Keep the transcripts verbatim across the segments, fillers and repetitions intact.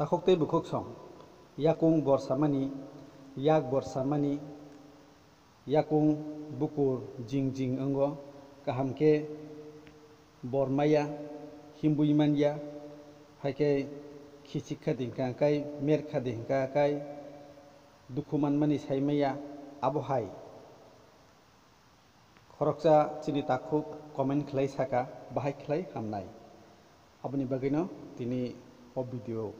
Takhuk tei bukhuk song, yakung borsamani, yak borsamani, yakung bukur jing jing wngo, kaham khe bor maya, himbui manya, hai khe khichik kha di hwnkha kai, mer kha di hwnkha kai, dukhu manmani sai maya, abo hai. Khoroksa chini takhuk comment khlai saka, bahai khlai hamnai. Aboni bagwino tini o video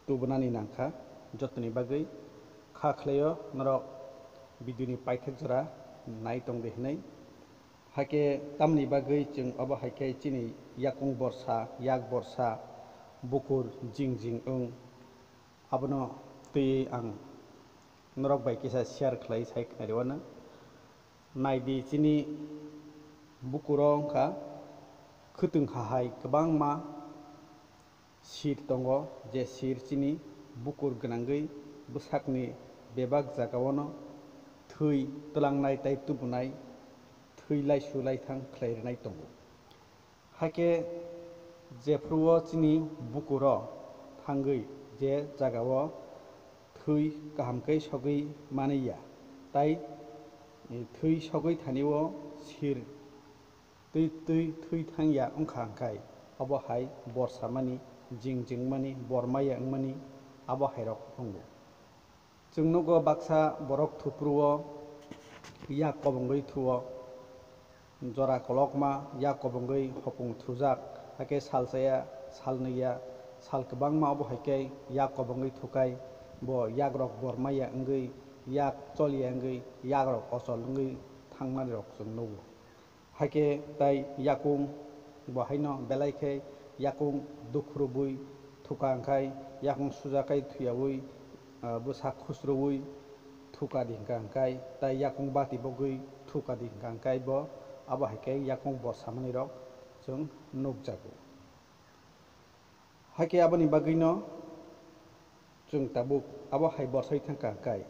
tubunani nangkha, jotoni bagwi kha khlaio norok video ni paithak jora nai tongdi hinwi. Hakhe tamni bagwi chwng obo hai khe chini yakung borsa, yak borsa, bukur jing jing wng, abono twiwi ang norok bai kisa share khlai sai khnari wano. Naidi chini bukuro wngkha khwtwng hahai kwbangma sir tongo, je sir chini bukur gwnangwi bwsakni bebak jagao no thwi twlangnai tei tubunai, thwi laisu laithang khlai rwnai tongo. Hakhe jephruo chini bukuro thangwi je jagao thwi kaham khe sogwi mani ya, tai thwi sogwi thanio sir twi twi thwi thang ya wngkha hwnkhe, obo hai bor samani, jing jingmani, bor maya wngmani, abo hairok wngo. Chwng nugo baksa borok thupruo yak kobongwi thuo, jora kolokma yak kobongwi hopung thujak, hakhe sal chaya, sal nwi ya, sal kwbangma obo hai khe yak kobongwi thukai, bo yakrok bor maya wngwi, yak chol ya wngwi, yakrok ochol wngwi thangmani rok chwng nugo. Hakhe tai yakung bo haino belai khe yakung dukhu rwbwi thuka wngkhai, yakung sujakai thuyaui, ah, bwsa khusrwui thuka di hwnkha hwnkhe, tai yakung bati bogwi thuka di hwnkha hwnkhe bo abo hai khe yakung bor samani rok chwng nukjago. Hakhe aboni bagwino chwng tabuk abo hai borsai thangkha hwnkhe,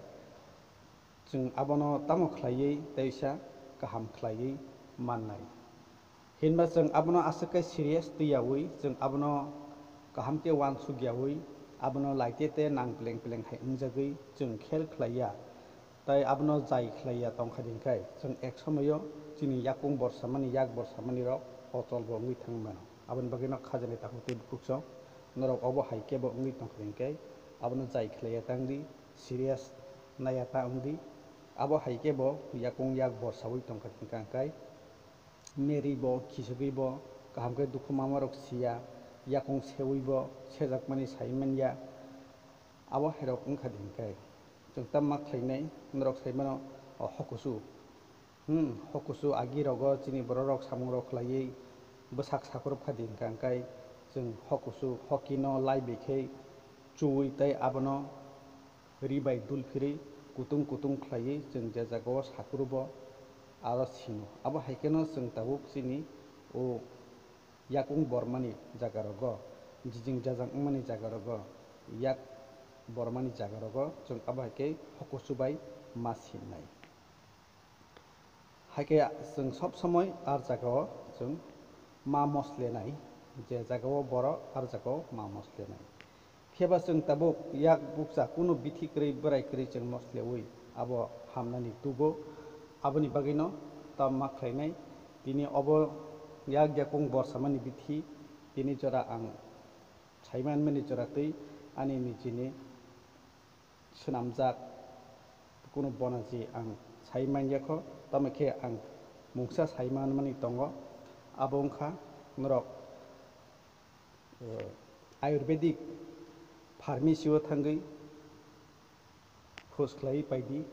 chwng abono tamo khlaiwi teisa kaham khlaiwi mannai? Hinba chwng abono aswk khe serious twiyaui, chwng abono kaham khe uansuk yaui, abono laite te nang pleng pleng hai wngjagwi chwng khel khlaiya. Tai abono jai khlaiya tongkha di hwnkhe, chwng ek somoio chini yakung bor samani, yak bor samani rok ochol bo wngwi thang mano. Aboni bagwino khajani takhuk tei bukhuk song norok obo hai khe bo wngwi tongkha di hwnkhe, abono jai khlaiya tang di, serious naiya ta wng di. Abo hai khe bo yakung yak bor saui tongkha di hwnkhe, merwi bo, khisogwi bo, kaham khe dukhu mama rok siya, yakung seui bo sejakmani sai manya. Abo hairok wngkha di hwnkhe, chwng tamo ma khlainai, norok sai mano, o, hokusu. Hmm, hokusu agi rogo chini borok rok samung rok khlaiwi bwsak sakhurupkha di hwnkha hwnkhe, chwng hokusu, hoki no lai bai khe chuwi tei abono ri bai dul phirwi kutung kutung khlaiwi chwng je jagao sakhurbo aro sino. Abo hai kheno chwng tabuk chini o yakung bormani jaga rogo, jijing jajang wngmani jaga rogo, yak bormani jaga rogo chwng abo hai khe hokusu bai ma sinai. Hai khe chwng sob somoi ar jagao chwng ma moslenai, je jagao boro ar jagao ma moslenai. Kheba chwng tabuk yak bukcha kunu bithi kwrwi bwrai kwrwi chwng mosleui abo hamnani tugo. Aboni bagwino tamo ma khlainai, tini obo yak yakung bor samani bithi, tini jora ang sai manmani jora twi ani nijini swnamjak kunu bonaji ang sai manya kho, tamo khe ang mungsa sai manmani tongo, abo wngkha norok, eh, Ayurvedic pharmacy o thangwi khoj khlaiwi paidi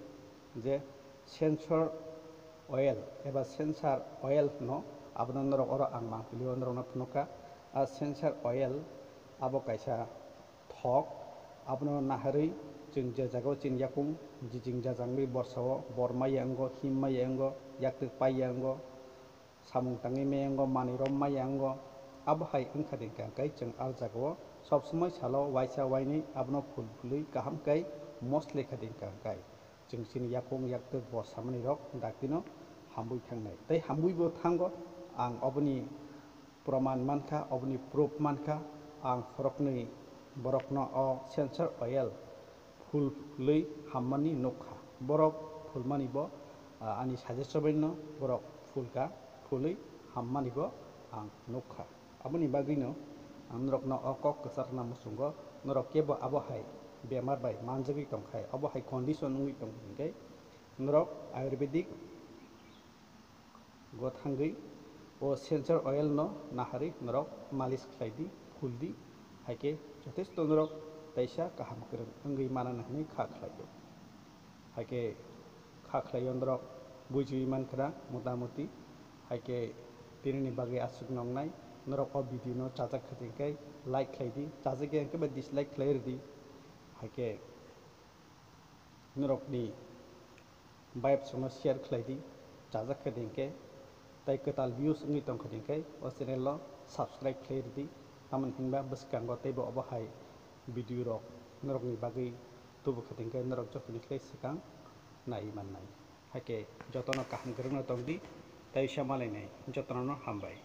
je sensor oil eba sensor oil hwno, abono norok oro ang mangpili o norokno phunukha. A sensor oil abo kaisa thok, abono naharwi chwng je jagao chini yakung jijing jajangwi borsao bor maya wngo, him maya wngo, yaktwk paiya wngo, samung tangwi maya wngo, manwi rom maya wngo, abo hai wngkha di hwnkha hwnkhe chwng ar jagao sob somoi salo waisa wainwi abono phul phulwi kaham khe mosle kha di hwnkha hwnkhe chwng chini yakung yaktwk bor samani rok daktino hamwi thangnai. Tei hamwi bo thango, ang oboni proman mankha, oboni proof mankha, ang khoroknwi Borokno o sensor oil phulwi hammani nukha. Borok phulmani bo, ah, ani suggestion bai no borok phulka, phulwi hammani bo ang nukha. Aboni bagwino ang norokno o kok kwcharna muchungo, norok kebo abo hai bemar bai manjagwi tongkhai, abo hai condition wngwi tongkha hinkhe norok ayurvedic go thangwi o sensor oil no naharwi norok malis khlai di, phul di, hai khe jothesto norok teisa kaham kwrwng wngwi manana hinwi kha khlai o. Hai khe kha khlai o norok bujiwi mankha na motamoti. Hai khe tinini bagwi aswk nongnai, norok o video no chajak kha tongkhe like khlai di, chajak ya hwnkhe ba dislike khlai rw di. Hai khe norokni vibe songno share khlai di, chajak kha tongkhe tei kwtal views wngwi tongkha tongkhe o channel no subscribe khlai rw di. Tamoni hinba bwskango teibo obo hai video rok norokni bagwi tubu kha tongkhe norok jotono khlai swkang naiwi mannai. Hai khe jotono kaham kwrwngno tong di, tei sa malainai jotono no hambai.